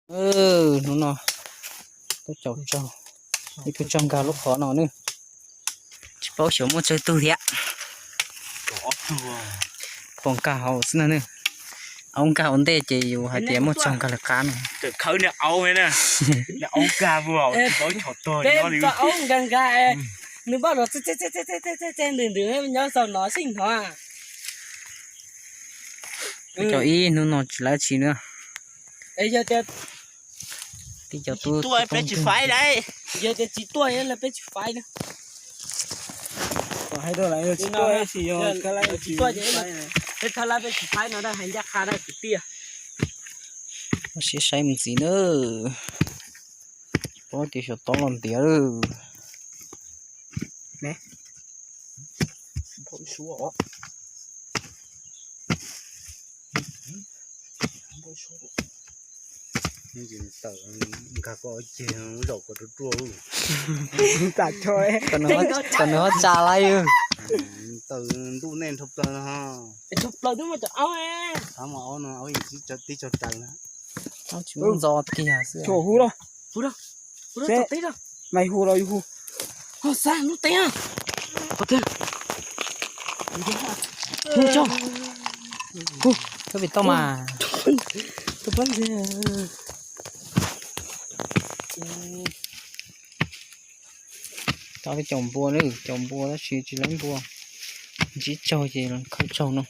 Hnub no tuaj caum tsaug, ib tug tsaug nkag lub qhov no ne. Tsis paub xyov muaj tsawg tug thiab. Pom nkag hauv xwb na ne. Aub nkag ua ntej ces yus hais tias muaj tsaug nkag lawv qab no. Khawb niag aub, niag aub nkag, aub nkag nkag, nws npaj los txeg txeg ntws ntws nyob saum no xij hnov. Cov ib hnub no tsis laib tsi na. Yog tias tib cov tub tuaj peb tsis faib lauj. Yog tias tsis tuaj los peb tsis faib na. Hais rau lawv tsis tuaj, tsis tuaj ces peb thab lab peb tsis faib no, hais ncaj qha na kwv tij. Siab saib mus ntxiv na. Tsis paub tias xyov tob los ntiav lawm. Tawm nkag koj ceg zaum koj ruaj ruaj. Kom nws ho tsa lawm. Tawm ntuj nej nrhau plaws no. Nrhau plaws twb muaj cov aub. Aub no aub tib co raws na. Tsis muaj ntxo kiag xwb. Hu los, hu los, hu los teb los. Mas hu los yus hu. Xav lub teb. Hu tso. Hu. Koj pim tau mas. Tau caum npua na, caum npua tab sis tsis laib npua. Ntsib tsaug ces khawb tsaug no.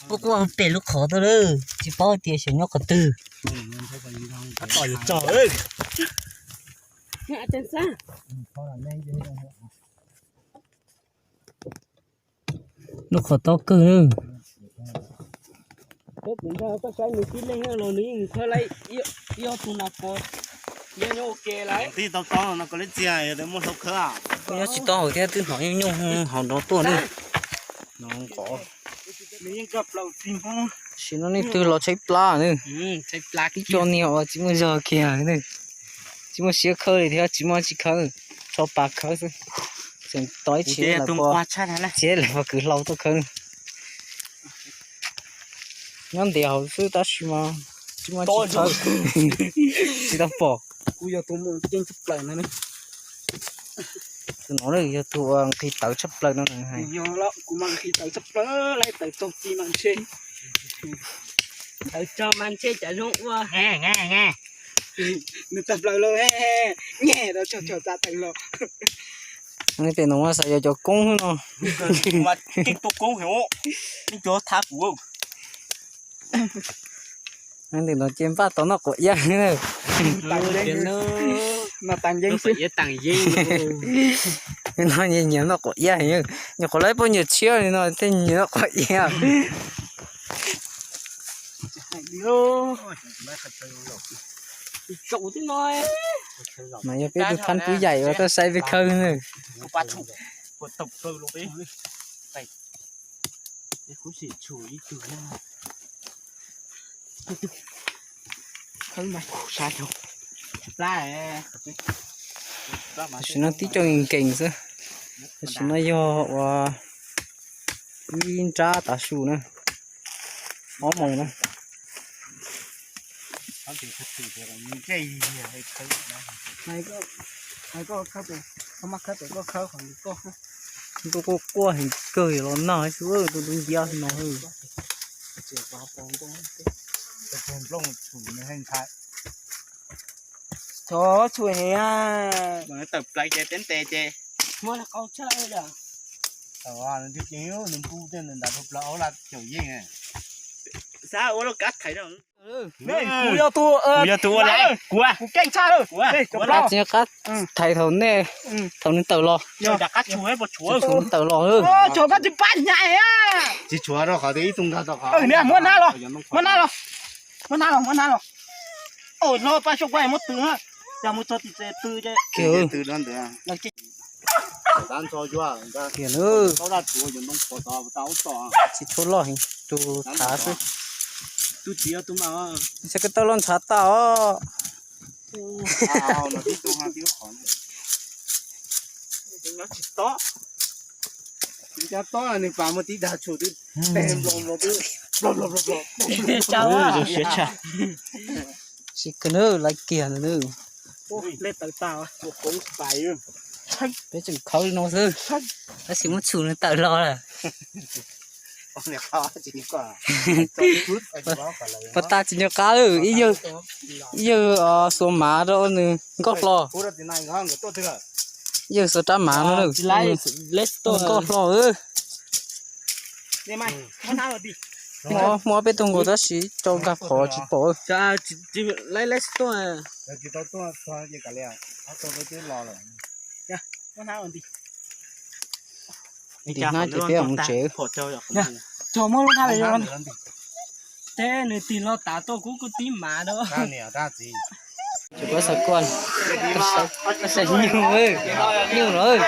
Kuj kuj pem lub qhov tuaj lawm, tsis paub tias xyov nyob qhov twg. Lub qhov tob kawg na. Koj saib nws tib leeg los nws yeej khawb laib ib ob tug nas kos. Tib tau tob no koj leb txiag yog tias muaj hlau khawb. Nyob tsis tob hauv thiab twb hnov nyuj nyuj hauv no tuaj ne. Nqov. Sim no nej twg los tshaib plab ne. Ib co niag uas tsis muaj zog kiag ne. Tsis muaj siab khawb li thiab tsis muaj tsis khawb, tso pas khawb xwb. Tseem tos ib tshim lawv, tsis lawv puas kwv hlau tuaj khawb. Nyob ntiav hauv xwb tab sis mas tsis muaj tsis khawb. Tsis tau pom. Kuv yog tus mus ceeb tshaj plaws no. Tus no yog tus uas nqhis tawv tshaj plaws no. Kuv mas nqhis tawv tshaj plaws, laib tawv txaug ci mas ntshe. Tawv txaug mas ntshe cas zoo ua. Nws tawg plaws los, nyiam rau tsaug tsaug txav teev los. Pem no mas xav yog cov koob no. Keej tus koob heev, nej cov thab kuv. Ntawm no ces npaj tau noj quav iab. No taag yeeb xwb. No nyiam noj quav iab, nyuam qhuav laib poj niam tshiab li no thiaj nyiam noj quav iab. Mas yog peb tug thab tub yaim uas tuaj saib peb khawb na. Tam sim no tib co nkees xwb. Tam sim no yog uas ib nrab tav su na, ob moos na. Ntuj quaj quaj heev kawg los nag xwb, ntuj nciab no. Txhob txhua heev. Tawm plaws ces peb ntes ces muab qau tshaj. Nws npus tej ntawd nrad plaws aub laj caum yeej. Xav ua lub kab thaiv no. Kuv yog tus, kuv yog tus ua lawm, kuv, kuv keej tshaj. Qab tsis qab thaiv thaum nej, thaum nws tawm los. Thaum nws tawm los. Thaum koj tsis pab nyai. Tsis tshuav rau qhov tias ib tug nkag tau qhov. Muab nab los, muab nab los, muab nab los, muab nab los. Au, hlob pab xyoob kuab muab tw na. Cas mus txog tim tw ces tw no ntawd. Tsis tshuav loj heev, tus thav xwb. Tus txiv tus mas ntshe koj tau loj ntshav tag os. Tsis to. Cov tob nws pas muaj tib dag tshum twb teg nplo nplo twb plo plo plo plo. Zoo siab tshaj. Sib kawg nawb, lawv kiag ntawd nawb. Peb tseem khawb li no xwb, tab sis muab tshum nws tawm los lawm. Pas tas tsis nco qab, ib yawg xuas mav rau nws nkoj hlo. Ib yawg xuas rab mav no, nkoj hlo. Muaj peb tug nkaus tab sis tso nkag qhov tsis pom. Ntim hnab ces peb mus tsev. Teb nws tig los tav tuaj kuv kuj tib mav da. Tsis paub xav kuaj, xav nyuj, nyuj lawm.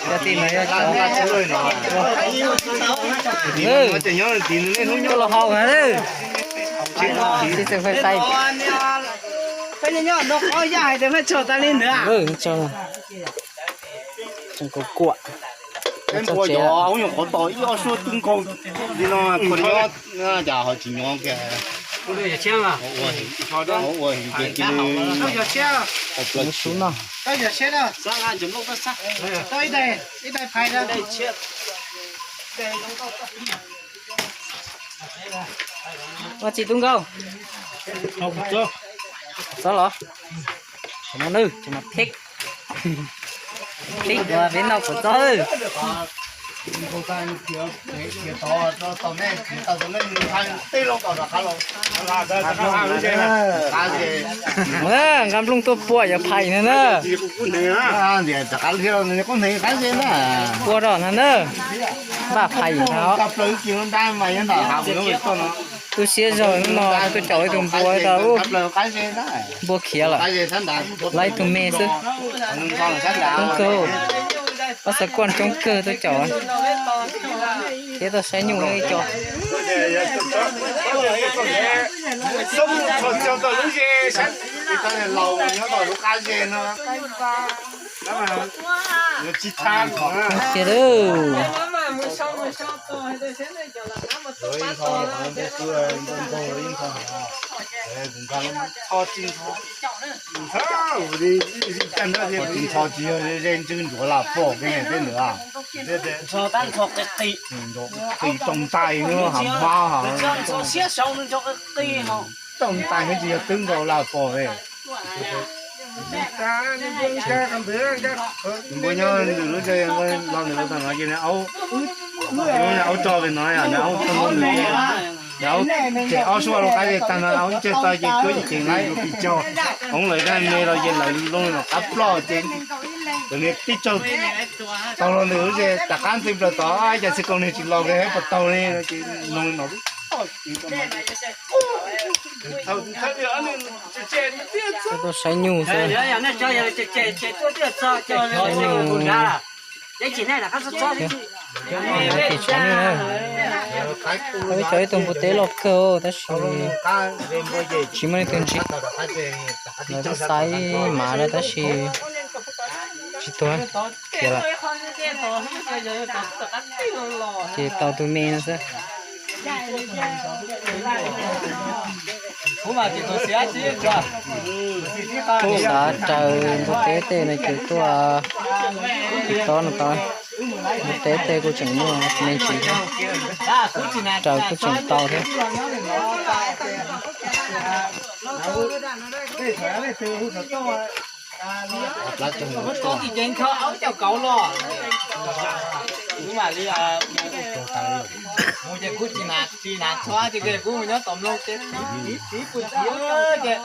Cov tij no yog cov, coj los haus na. Tsis txawm fais fais. Tseem kuj kuam. Qhov tom ib ob suab twb nkaus li no, cas ho tsis nyob kiag. Ua heev ces cia li ua plaws tshiab no. Ua txiv tub nkauj. Txob los, no nws tsis mas phib, phib ua peb noj kuv txob. Nqa nplooj tuaj pua cov phais no na. Pua rau no na. Npaj phais no. Tu siab zog no tuaj caum ib tug npua tau. Npua khiav lawm, lawv ib tug me xwb. Coob kawg, pab xav kuaj coob kawg tuaj caum thiab tuaj saib nyuj ib co. Kiag lawm. Tsis yog ze ntswg ntsuav lam pom peb tej ntawd. Qis tooj ntais, hmab, tooj ntais tsis yog twb nkaus lam pom. Npua nyob nws lub tsev los nws lub tau no ces nws aub, aub tso pem no, nws aub tso nws, nws aub ces ob suab lub qab zej tag no, aub ntseg tau ces kuj ces lawv pis tsaug, hoob lawv dab me los ces lawv loo los qab ploj ces, cov niag tib tsaug tau los nws lub tsev rov qab ntxeev plaws tod, cas txij kaus niag tsis los puas tau li no ces no no. Tuaj saib nyuj xwb. Saib nyuj. Ib tug npua teb loj kawg tab sis tsis muaj leej twg ntsib. Lawv kuj xa ib mav na tab sis tsis tuag, khiav lawm. Ces tau tus me no xwb. Xav raws npua teb tej no ces tuaj tsis tob no tau. Npua teb tej kuj tseem muaj me ntsis thiab, raws kuj tseem tau thiab. Kuv mam li mus ces kuv tsis hnav txhua ces kuv mus nyob tom mloog ces tiv tiv tiv pw tiv ces.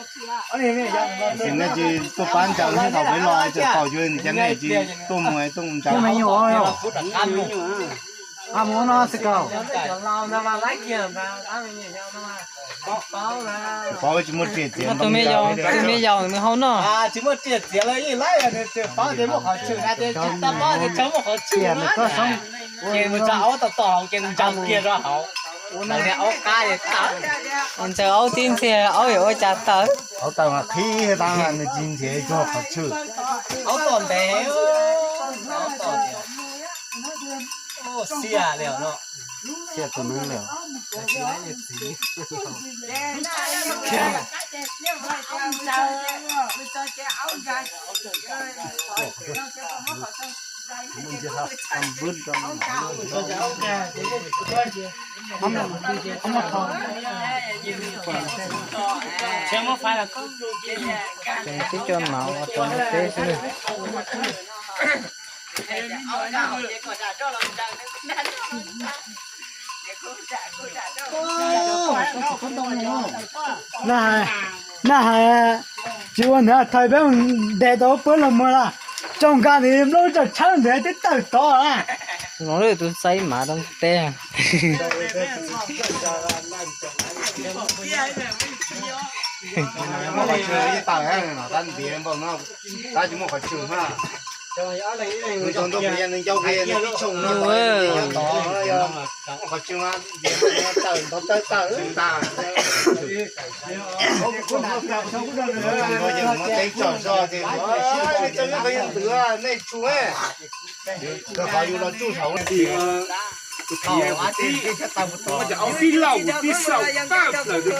Sim no ces tuaj pab ncaws thiab thaum peb los ces tau cuag cov nej ces tuaj mus tuaj mus ncaws. Mus no xwb kaus. Paub tsis muaj riam txiav. Tus me yaus, tus me yaus nws hau noj. Tsis muaj riam txiav lawm ib laiv nws tseem paub tias muaj qhov tshwm na, tsis tau paub tias muaj qhov tshwm na. Ces mus tsa aub tau tau hauv ces ncaws kiag rau hauv. Aub qab tawm. Ntsaws aub tib ntxiag aub yuav ua cas tawm. Aub tawm mas qhib tas nws tsis ntxias txog qhov tshwm. Aub tom ntev. Xiaj li os no. Xiaj tus neeg li os. Tseem tib co mov ua rau lub teb xwb. Na hais, na hais, tsis ua ntawd thawm peb mus ntes tau puab los muag lawm. Tsoom nkaus nws nplooj tsam tshawb ntawd twb tawm tod lawm. Zoo li tus xaiv mav rau teb. Muaj qhov tswv ib tawm no, tab ntiav npaum no, tab tsis muaj qhov tswv na. Nws tau ntuj kuv yog nws ncauj kuv yog nws tib tshooj no, tod yog muaj qhov tswv mas ntiav tawm ntov tawg tawm tas. Muab teeb tsom zog ces tau nyob qhov yog ntwv nej tshua, kawg qhov yus los tsuj saum. Tus thaum tib laus tib xaum tag plaws.